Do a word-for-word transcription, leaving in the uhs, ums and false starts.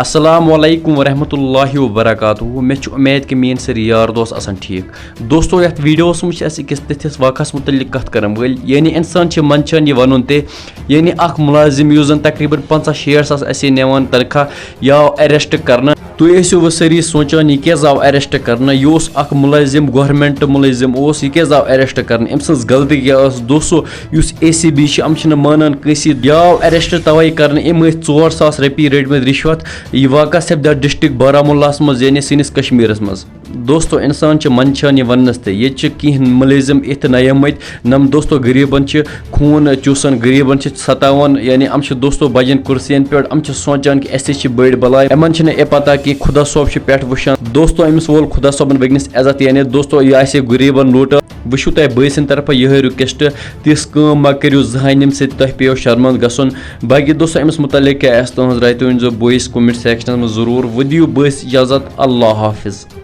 السلام علیکم ورحمۃ اللہ وبرکاتہ۔ مےٚ چھُ اُمید کہِ میٲنۍ سٲری یار دوس آسن ٹھیٖک۔ دوستو، یتھ ویڈیوس منٛز چھِ أسۍ أکِس تِتھِس واقعس مُتعلق کتھ کرن وٲلۍ، یعنی انسان چھِ منٛدچھان یہِ ونُن تہِ، یعنی اکھ مُلٲزِم یُس زن تقریباً پنٛژاہ شیٹھ ساس اسہِ نِوان تنخواہ، یہِ آو arrest کرنہٕ۔ تُہۍ ٲسِو وۄنۍ سٲری سونچان، یہِ کیازِ آو arrest کرنہٕ؟ یہِ اوس اکھ مُلٲزِم، government مُلٲزِم اوس، یہِ کیازِ آو arrest کرنہٕ؟ أمۍ سٕنٛز غلطی کیٛاہ ٲس؟ دوستو، یُس اے سی بی چھِ، یِم چھِنہٕ مانان کٲنٛسی۔ یہِ آو arrest توے کرنہٕ، أمۍ ٲسۍ ژور ساس رۄپیہِ رٔٹمٕتۍ رِشوت۔ یہِ واقعہ سپدیو district بارہمولاہس منٛز، یعنی سٲنِس کشمیٖرس منٛز۔ دوستو، انسان چھِ منٛدچھان یہِ وننس تہِ، ییٚتہِ چھِ کینٛہہ مُلٲزِم اِتھۍ نہ یِمٕتۍ، نم دوستو غریٖبن چھِ خوٗن چوٗسان، غریٖبن چھِ ستاوان، یعنی یِم چھِ دوستو بجن کُرسین پٮ۪ٹھ، یِم چھِ سونچان کہِ اسہِ تہِ چھِ بٔڑۍ بلاے، یِمن چھِنہٕ اے پتہ کینٛہہ خدا صٲب چھُ پٮ۪ٹھ وٕچھان۔ دوستو، أمِس وول خدا صٲبن وٕنکیٚنس عزت، یعنی دوستو یہِ آسہِ غریٖبن لوٗٹان۔ وٕچھِو تۄہہِ بٲے سٕنٛدِ طرفہٕ یِہوٚے request، تِژھ کٲم مہ کٔرِو زٕہٕنۍ، ییٚمہِ سۭتۍ تۄہہِ پیٚیو شرمنٛد گژھُن۔ باقٕے دوستو، أمِس مُتعلق کیٛاہ آسہِ تُہٕنٛز راے، تُہۍ ؤنۍزیو بٲیِس comment sectionس منٛز ضروٗر۔ وۄنۍ دِیِو بٲیِس اجازت، اللہ حافظ۔